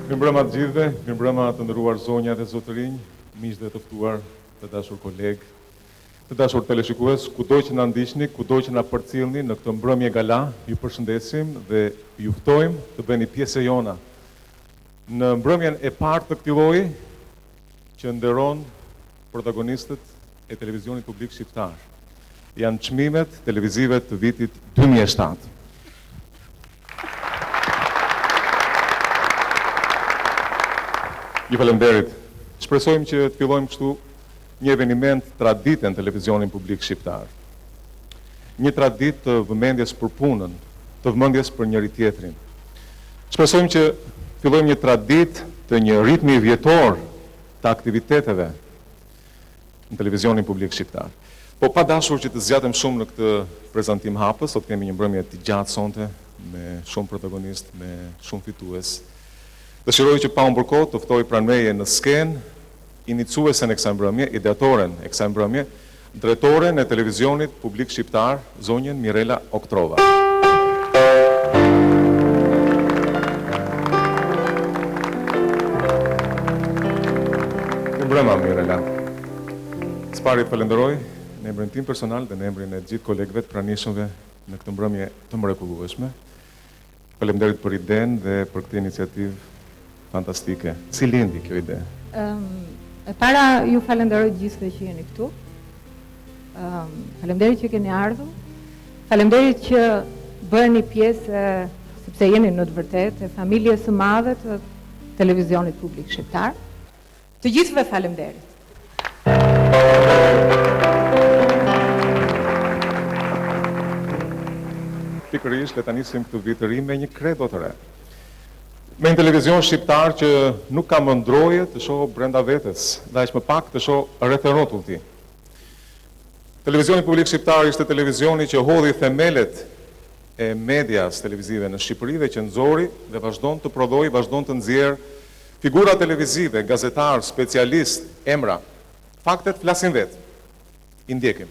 Mirëmbrëma të gjithëve, mirëmbrëma të nderuar zonja dhe zotërinj, miq dhe të ftuar, të dashur kolegë, të dashur teleshikues, kudo që na ndiqni, kudo që na përcillni në këtë mbrëmje gala, ju përshëndesim dhe ju ftojmë të bëheni pjesë e jona në mbrëmjen e parë të këtij lloji që nderon protagonistët e televizionit publik shqiptar. Janë çmimet televizive të vitit 2007. Ju faleminderit. Shpresojmë që të fillojmë kështu një eveniment tradite në televizionin publik shqiptar. Një traditë të vëmendjes për punën, të vëmendjes për njëri-tjetrin. Shpresojmë që të fillojmë një traditë të një ritmi vjetor të aktiviteteve në televizionin publik shqiptar. Po pa dashur që të zgjatem shumë në këtë prezantim hapës, sot kemi një mbrëmje të gjatë sonte me shumë protagonistë, me shumë fitues. Dëshiroj që pa humbur kohë të ftoj pranë meje në skenë inicuesen e kësaj mbrëmje, ideatoren e kësaj mbrëmje, drejtoren e televizionit publik shqiptar, zonjën Mirela Oktrova. Mirëmbrëma, Mirela. Së pari të falenderoj në emrin tim personal dhe në emrin e gjithë kolegëve të pranishëmve në këtë mbrëmje të mrekullueshme. Faleminderit për idenë dhe për këtë iniciativë fantastike. Si lindi kjo ide? Ëm, e para ju falenderoj të gjithëve që jeni këtu. Ëm, faleminderit që keni ardhur. Faleminderit që bëheni pjesë sepse jeni në të vërtetë e familjes së madhe të televizionit publik shqiptar. Të gjithëve faleminderit. Pikërisht le ta nisim këtë vit të ri me një kredo të re. Me një televizion shqiptar që nuk ka më ndroje të shohë brenda vetes, dhe aq më pak të shohë rreth e rrotull tij. Televizioni publik shqiptar ishte televizioni që hodhi themelet e medias televizive në Shqipëri dhe që nxori dhe vazhdon të prodhojë, vazhdon të nxjerrë Figura televizive, gazetarë, specialistë, emra. Faktet flasin vetë. I ndjekim.